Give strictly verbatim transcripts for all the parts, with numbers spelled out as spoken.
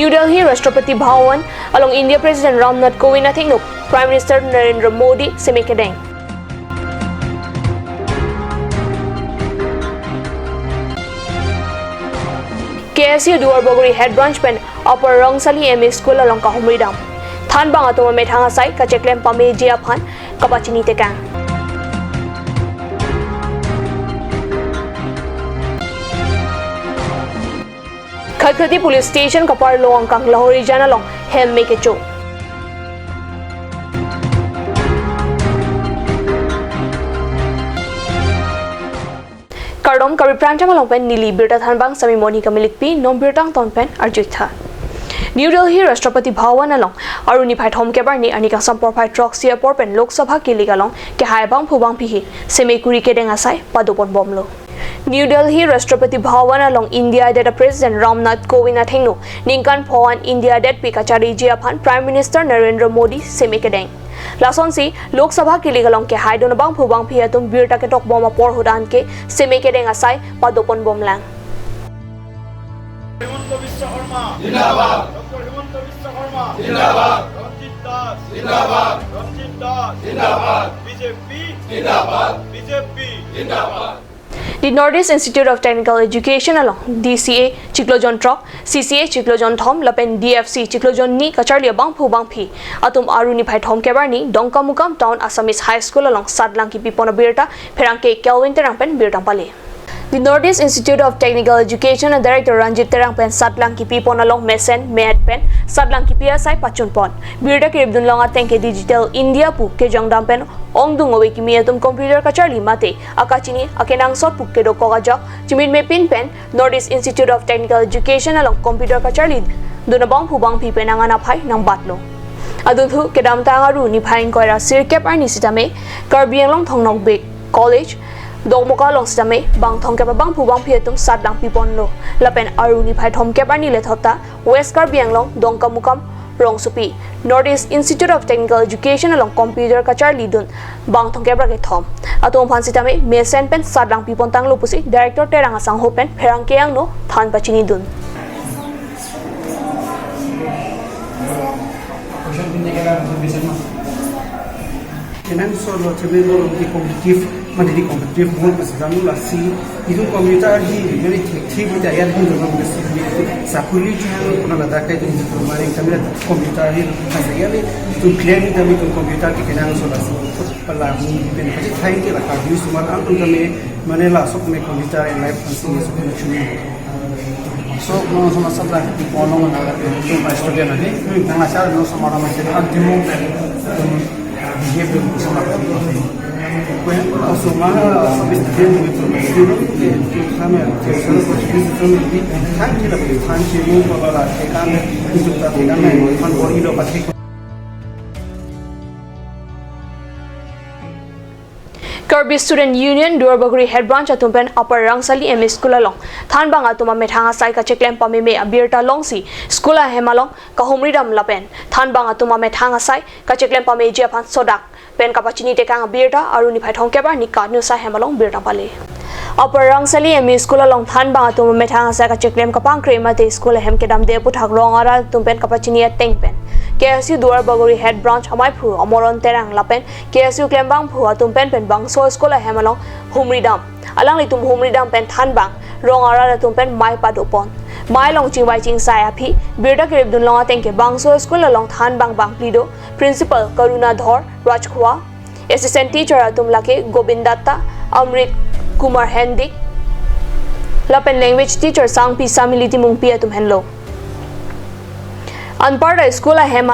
New Delhi, Rashtrapati Bhavan along India President Ram Nath Kovind athengno Prime Minister Narendra Modi seme kedeng. K S U Duarbagori Head Branch pen Upper Rangsali M E School along kahumri dam. Thanbang atum amethang asai kacheklem pameji aphan kapachini tekang. Khatkhati Police Station kaparlo angkang Lahorijan along hem me kecho. Kardom, Karbi Prime Time along pen neli birta thanbang Sami Monika Milikpi, non birta angton pen arjuitha. New Delhi, Rashtrapati Bhavan along Aru niphai thomkep arni arni kangsam porphai throksi apor pen Lok Sabha kilik along kehai abangphu bangphi hi seme kuri kedeng asai padopon bomlo. New Delhi, Rashtrapati Bhavan along India adet a President Ram Nath Kovind athengno ningkan pho an India adetpi kacharliji aphan Prime Minister Narendra Modi seme kedeng. Lasonsi Lok Sabha kilik along kehaidun abangphu bangphi atum birta ketok bom apor ahut anke seme kedeng asai padopon bomlang. Himanta বিশ্ব শৰ্মা জিন্দাবাদ। ডক্টৰ হিমন্ত বিশ্ব শৰ্মা জিন্দাবাদ। ৰঞ্জিত দাস জিন্দাবাদ। ৰঞ্জিত দাস জিন্দাবাদ। বিজেপি জিন্দাবাদ। বিজেপি জিন্দাবাদ। The North East Institute of Technical Education along D C A chiklo jon throk, C C A chiklo jon thom lapen D F C chiklo jon ni kacharli abangphu bangphi atum Aru niphai thomkep arni Dongkamukam Town Assamese High School along satlang kipipon abirta pherangke Kelvin Terang pen birta pale. The North East Institute of Technical Education a Director Ranjit Terang pen satlang kipipon along mesen me-et pen satlang kipi asai pachunpon. Birta kiripdun long ateng ke Digital India pu kejongdam pen ongdung ove kimi atum computer kacharli mate akachini akenangsot pu kedokok ajok chimin mepin pen North East Institute of Technical Education along computer kacharli dun abangphu bangphi pen angan aphai nangbatlo. Adunthu kedamtang Aru niphai ingkoi ra sirkep arni sitame Karbi Anglong Thong Nokbe College Dokmoka along sitame bang thomkep abangphu bangphi atum satlang piponlo. Lapen Aru niphai thomkep arni lethot ta West Karbi Anglong Dongkamukam rongsopi North East Institute of Technical Education along computer kacharli dun bang thomkep ra kethom atum aphan sitame mesen pen satlang pipon tanglo pusi Director Terang asangho pen pherangke angno than pachini dun. Question pin dekela, question ma. Kenangsot lo, chemen lo, di competitive, mane di competitive mode ma sedang lo, lasi itum computer hi, mane thik thik pute ayar hin lo, mane sakuri channel puna ladak kai itum kemari kami la computer hi, mane ayar itum clear ni kami itum computer ke kenangsot, lasi pala mu pen pasti thank you la ka view sumar ang itum kami, mane laso kami computer live pasti so kami chumi. So, no, so, masa dah di kono na, student ani, nang asal no sama orang macam anti mo, behave dun sama. Kuen, so, mana, so, student ni, student ke, kami, ke, so, ko, student ni, thank you, thank you, mo, pala, ke, kami, itu, tapi, kami, kan, bor, ido, pasti. Karbi Student Union Duarbagori Head Branch atum pen Upper Rangsali M E School along thanbang atum amethang asai kacheklem pameme abirta longsi school ahem along kahumri dam lapen thanbang atum amethang asai kacheklem pameji aphan sodak pen kapachini tekang abirta Aru niphai thomkep arni Katnusa hem along birta pale. Upper Rangsali M E School along thanbang atum amethang asai kacheklem kapangkre mate school ahem kedamde aputhak rong arat atum pen kapachini ateng pen K S U Duarbagori Head Branch amaiphu Amoron Terang lapen K S U klembangphu atum pen pen bangso school ahem along humri dam. Alanglitum humri dam pen thanbang rong arat atum pen mei padopon. Mei along chingvai chingsai aphi birta kiripdun long ateng ke bangso school along thanbang bangphli do, Principal Karuna Dhor Rajkhua, Assistant Teacher atum lake Gobind Datta, Amrit Kumar Hendik, lapen Language Teacher Sangpi Samili Timungpi atum henlo. Anparta school ahem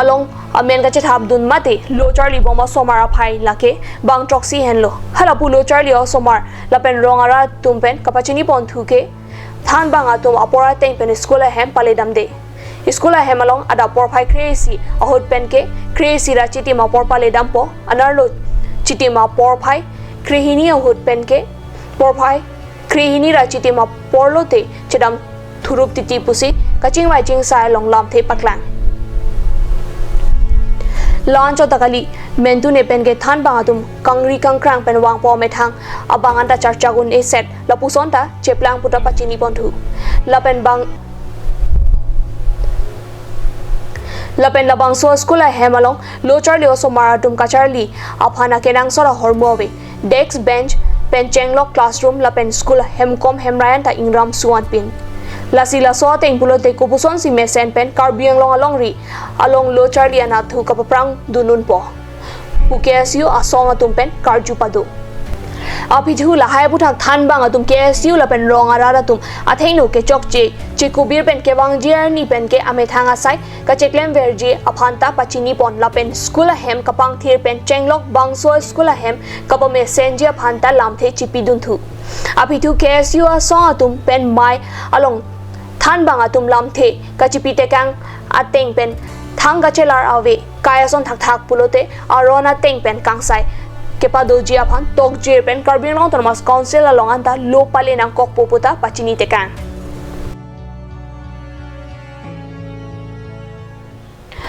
along amen kachethap dun mate lo charli bom asomar aphai lake bang throksi henlo. Halapu lo charli asomar lapen rong arat atum pen kapachini ponthu ke thanbang atum apor ateng pen school ahem pale damde. School ahem along adap porphai kre-isi ahut pen ke kre-isi ra chitim apor pale dampo, anerlo chitim apor phai krehini ahut pen ke porphai krehini ra chitim apor lote chedam thurup titi pusi kachingvai chingsai along lamthe paklang. La-anchot ta kali, mentune pen ke thanbang atum kangri kangkrang pen vangpo amethang abang anta charchak un-e set lapuson ta cheplang puta pachini ponthu. Lapen bang Lapen labangso school ahem along lo charli osomar atum kacharli aphan akenangsot ahormu ave. Desk bench pen chenglok classroom lapen school ahemkom hemrai anta ingram suan pin. Lasi laso ateng pulote kopusonsi mesen pen Karbi Anglong alongri along lo charli anatthu kapaprang dun unpo pu K S U asong atum pen karju pado. Aphi thu lahai aphuthak thanbang atum K S U lapen rong arat atum athengno kechokche, chekubir pen kevangji arni pen ke amethang asai kacheklemverji aphan ta pachinipon lapen school ahem kapangthir pen chenglok bangso school ahem kapamesenji aphan ta lamthe chipidunthu. Aphi thu K S U asong atum pen mei along thanbang atum lamthe kachipitekang ateng pen thang kachelar ave. Kai ason thakthak pulote aron ateng pen kangsai kepadoji aphan tokjir pen Karbi Anglong Autonomous Council along anta lo pale nangkokpo pu ta pachinitekang.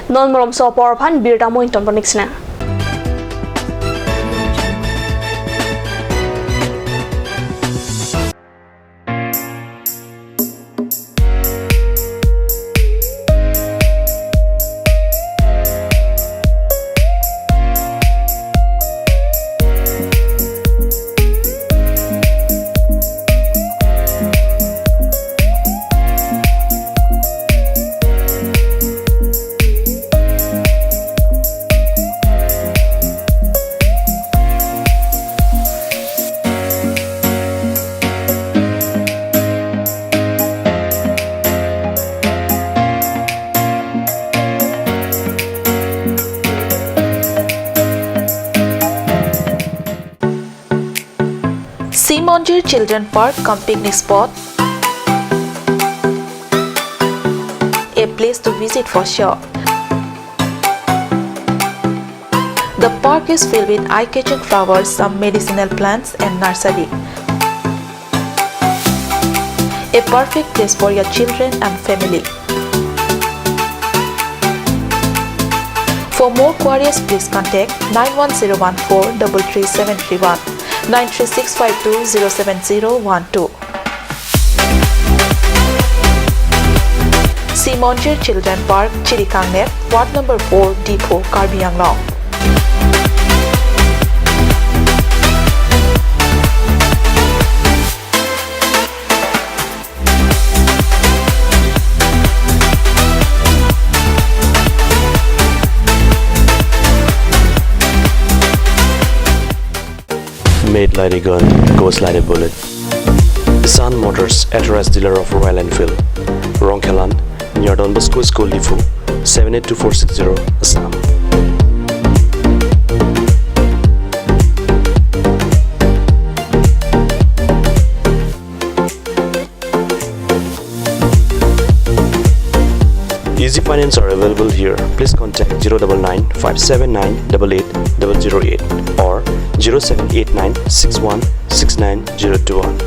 Non malomso apor aphan birta mo ington panik sina. Sea Monjir Children Park cum picnic spot, a place to visit for sure. The park is filled with eye-catching flowers, some medicinal plants and nursery. A perfect place for your children and family. For more queries, please contact nine one zero one four double three seven three one, nine three six five two zero seven zero one two. Sea Monjir Children Park, Chirikangnep, Ward number four, Diphu, Karbi Anglong. Made like a gun, goes like a bullet. Sun Motors, authorized dealer of Royal Enfield. Rongkhelan, near Don Bosco School, Diphu, seven eight two four six zero, Assam. Easy finance are available here. Please contact zero double nine five seven nine double eight double zero eight or zero seven eight nine six one six nine zero two one.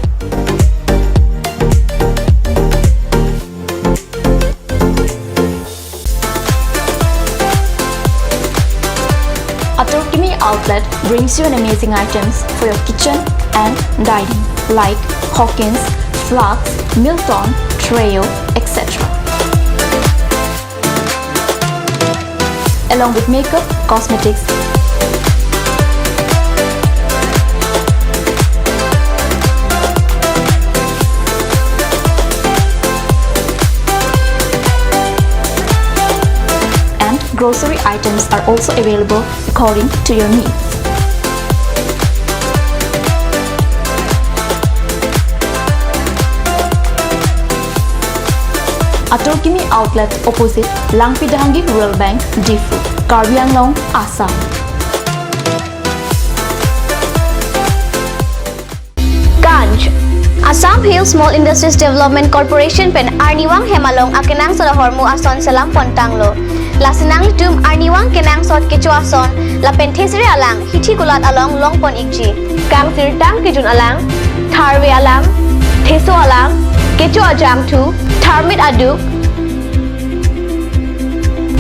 Atur Kimi Outlet brings you an amazing items for your kitchen and dining, like Hawkins, Flax, Milton, Treo, et cetera. Along with makeup, cosmetics, and grocery items are also available according to your needs. Atur Kimi Outlet, opposite Langpi Dahangi Rural Bank, Diphu, Karbi Anglong, Assam. Ganj. Assam Hill Small Industries Development Corporation pen arnivang hem along akenangsot ahormu ason selam pontanglo. Lasi nanglitum arnivang kenangsot kecho ason lapen thesere alang hithi kulat along longpon ikji. Kangsirtang kejun alang, tharve alang, theso alang, kecho ajangthu, tharmit aduk,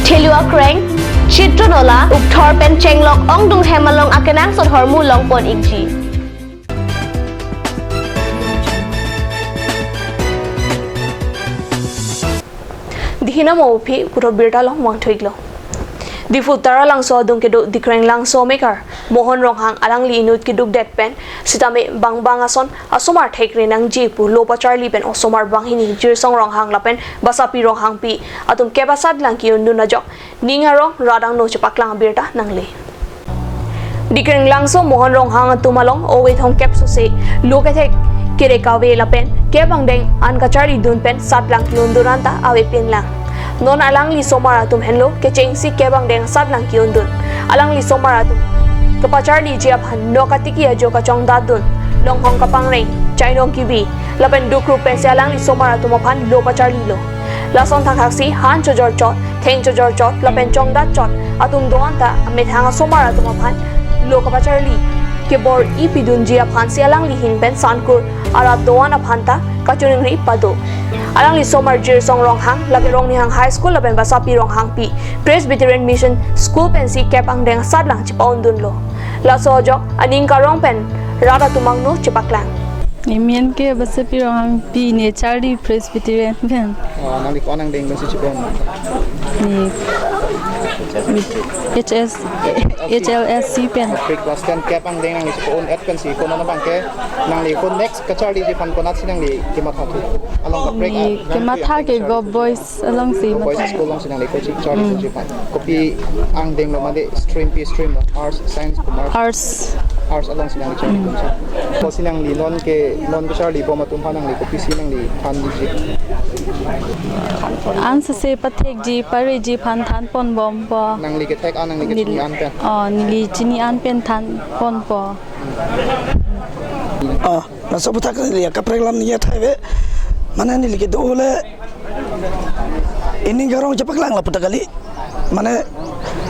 thelu akreng, chitro nola, ukthor pen chenglok ongdung hem along akenangsot ahormu longpon ikji. Hinam aphi puthot birta along vangthu-iklo. Diphu Taralangso adung kedo Dikrenglangso amekar Mohon Ronghang alangli inut keduk det pen sitame bang bang ason asomar thekre nangji pu lo pacharli pen osomar banghini Jirsong Ronghang lapen Basapi Ronghangpi atum kep asatlang ke-undun ajok ning arong rat angno chepaklang abirta nangle. Dikrenglangso Mohon Ronghang atum along ove thomkep sose lo kethek kere kave lapen kep angdeng an kacharlidun pen satlang ke-undun anta avepinlang. Non alangli somar atum henlo kechengsi kep angdeng satlang ke-undun. Alangli somar atum kepacharliji aphan nok atiki ajo kachongdatdun, longhong kapangreng, chainong kibi lapen dukrup pensi alangli somar atum aphan lo pacharlilo. Lason thakhaksi han chojor chot, theng chojor chot lapen chongdat chot atum do-an ta amethang asomar atum aphan lo kapacharli kebor-i pidunji aphansi alangli ahin pen Sankur arat do-an aphan ta kachiningri pado. Alangli somar Jirsong Ronghang lake Rongnihang High School lapen Basapi Ronghangpi Presbyterian Mission School pensi kep angdeng satlang chepa-undunlo. Laso ajok aning karong pen rat atum angno chepaklang. Nemen ke Basapi Ronghangpi, ne charli Presbyterian pen. Oh, nangli ko-an angdeng pensi chepa-un? Ne H S, H L S C pen. Kaprek class ten kep angdeng nangli chepa-un-et pensi ko non abang ke nangli ko next kacharliji aphan konatsi nangli kematha thu? Along kaprek, ne a, nangli kematha ke nangli go boys alongsi, boys matha school alongsi nangli ko checharli Mm. dunji aphan. Kopi angdeng lo mate stream pi stream lo? Arts, science, commerce? Arts. Arts alongsi nangli charli dunji. Kosi nangli non ke, non kacharlibom atum aphan nangli kopisi nangli than dunji? An sese pathekji, pareji aphan thanponbompo. Nangli kethek an, nangli Nel-, kachini an pen? Oh, neli chini an pen thanponpo. Oh, laso aputhak neli kaprek alam neli athai ave. Mane neli kedo le ining karong chepaklang lapu ta kali. Mane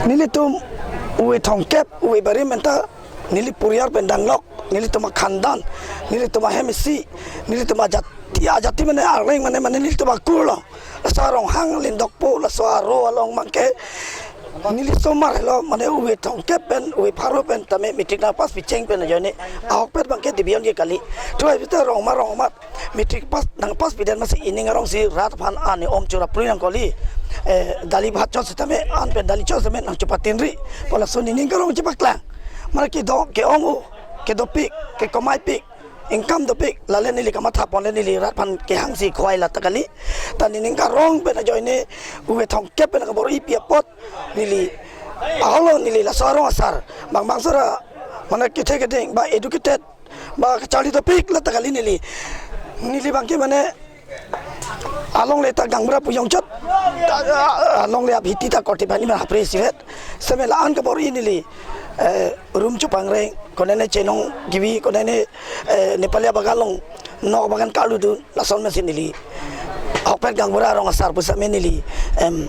nelitum ove thomkep, ove barim anta neli poriyal pen danglok, nelitum akhandan, nelitum ahem isi, nelitum ajati, ajati mane arleng mane, mane nelitum akur lo. Laso Ronghang Lindokpo, laso aro along abang ke neli somar lo, mane ove thomkep pen, ove pharo pen tame matric nangpass picheng pen ajoine ahokpet abang ke division ke kali. Thu ai bita rong ma rong ma matric pass nangpass pidet masi ining arongsi rat aphan ani om chura puri nangkokli. Eh, dali bhat chot sitame an pen dali chot sitame nangchepatinri. Pu laso nening karong chepaklang. Mane kedo ke-ong-o, kedopik, kekomaipik, income dopik, lale neli kamathapon le neli rat aphan kehangsi khwai la ta kali. Ta nening karong pen ajoine ove thomkep pen kabor-ipi apot neli aholo neli laso arong asar bang bang sora mane kethe keding ba educated ba kacharli dopik la ta kali neli. Neli abang ke mane alongle ta gaonbura pu jongchot. Alongle abhiti ta korte bani ma hapre sivet. Seme la-an kabor-i neli, eh, rum chupangreng, konane chenong kibi, konane, eh, Nepali abagan along nok abagan karlu dun, lason mesi neli ahokpet gaonbura arong asar pusitame neli, em,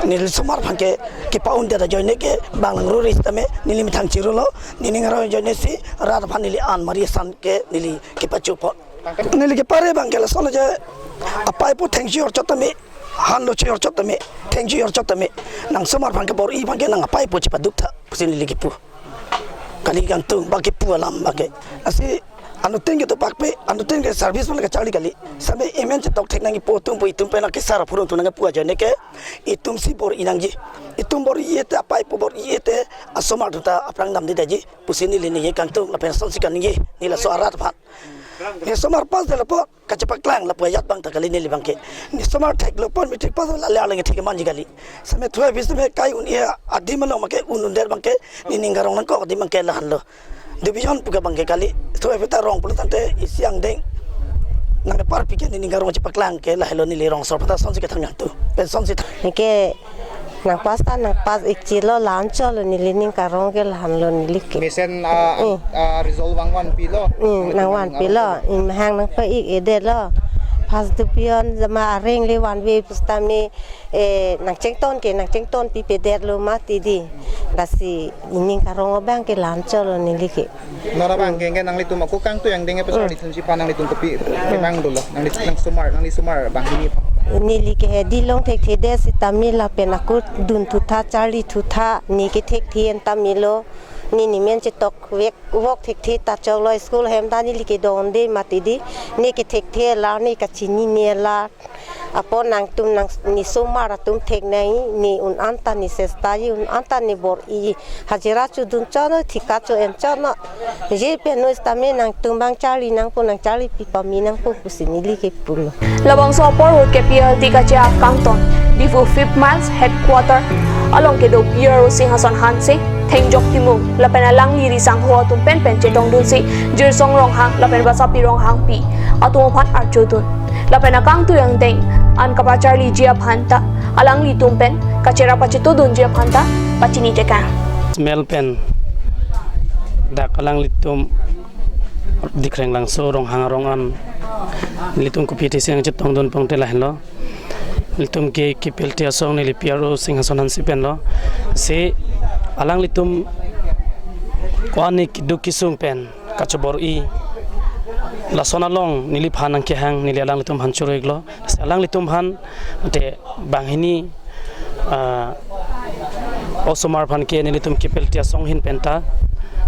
neli somar aphan ke kepa-un det ajoine ke bang langruri sitame neli methang chirulo, nening arong ajoine si rat aphan neli an mari asan ke neli kepachupon. Neli kepare abang ke lason aja apaipo thengchi horchot tame, hanlo chi horchot tame, thengchi horchot tame, nang somar aphan kebor-i abang ke nang apaipo chepaduk tha pusi neli kepu. Kali kangtung abang kepu alam abang ke. Lasi anuttin kedo pakpe, anuttin ke service abang kacharli kali. Same emen chetok thek nangpo atum pu itum pen akesar aphurun atum nangpu ajoine ke itum si bor-i nangji. Itum bor-i-et te apaipo bor-i-et te asomar atum ta aphrang damde daji pusi neli ningje kangtung lapen asonsi kaningje neli laso arat aphan. Ne somar pass det lapu kachepaklang lapu ajat abang ta kali neli abang ke. Ne somar theklo pon matric pass lale arleng thek manji kali. Same thu ai bisi me kai un-e adim along abang ke un-un det abang ke nening karong nangkok adim abang ke lahenlo. Division pu ke abang ke kali. Thu ai bita rong pulo tangte isi angdeng nangparpi ke nening karong chepaklang ke lahelo neli rong sor pata sonsi kethang yang tu. Pen sonsi thang. Neke nangpass ta nangpass-ikchelo, la-an cholo neli ning karong ke lahenlo neli ke. Mesen, ah, Eh. ah, result vangvanpilo. Hmm, nangvanpilo. Hmm, mahang nangpa-ik-edetlo. First division jama areng le vanve pusitame, eh, nangchengton ke nangchengton pipedetlo mati di. Lasi ining karong abang ke la-an cholo neli ke. Non abang ke, ke nanglitum ako kangtung angdeng e pasar Hmm. di tunsi pa nanglitum kopi Hmm. pemang dolo. Nangli nang somar, nangli somar banghini aphan. Neli ke hedi long thekthedet sitame lapen ako dun thutha charli thutha ne kethekthe en tame lo. Ne nemen chetok vek vok thekthe ta choklo school hem ta neli kedonde mati di. Ne kethekthe la ne kachinine la. Apot nangtum nang ne osomar atum theknei, ne un-an ta ne sesta-i, un-an ta ne bor-i. Hajira chodun chotnon, thika cho-en chotnon. Je pen noi sitame nangtum abang charli nangpo, nang charlipi pame nangpo pusi neli kepulo. Labangso apor ahut K P L T kache-ak kangton, Diphu Fifth Miles Headquarter along kedo P R O Singhason Hanse, Thengjok Timung, lapen alangli risangho atum penpen chetongdunsi, Jirsong Ronghang lapen Basapi Ronghangpi atum aphan arjudun. Lapen akangtui angdeng an kapacharliji aphanta, alanglitum pen kacherap pachetodunji aphanta pachini tekang. Smell pen dak alanglitum Dikreng Langso Ronghang arong an nelitum kopi thesi nangchetongdun pon te lahenlo. Nelitum ke K P L T asong, neli P R O Singhason Hanse penlo. Si alanglitum ko-an ne keduk kesung pen kachobor-i, lason along neliphan nangkehang, neli alanglitum aphan choro-iklo. Si alanglitum aphan te banghini, ah, osomar aphan ke nelitum K P L T asong ahin penta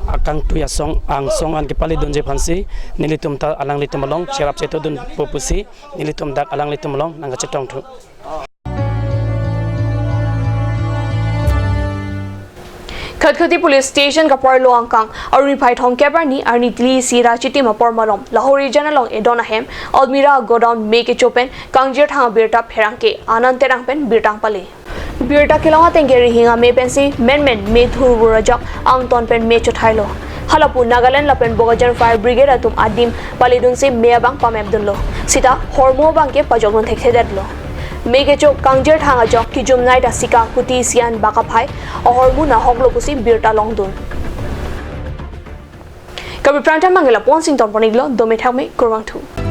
akangtui asong angsong an kepaledunji aphansi nelitum ta alanglitum along cherap chetodunpo pusi nelitum dak alanglitum along nangkachetongthu. Khatkhati Police Station kaparlo angkang, Arni phai thomkep arni, arni tili isi ra chitim apor malom, Lahorijan along edon ahem almirah godown me kecho pen Kangjirthang abirta pherangke Anand Terang pen birta pale. Birta kelong ateng ke rihing ame pensi menmen me thurvur ajok angton pen me chothailo. Halapu Nagaland lapen Bokajan Fire Brigade atum adim paledunsi me abang pamepdunlo. Sita hormu abang ke pajokdun thekthedetlo. Me kecho Kangjirthang ajok kejumnei ta sika kuti sian baka phai ahormu nahoklo pusi birta longdun. Kaprek aphrang ta mangila pon sing ton pon-iklo, dome thakme, kurvangthu.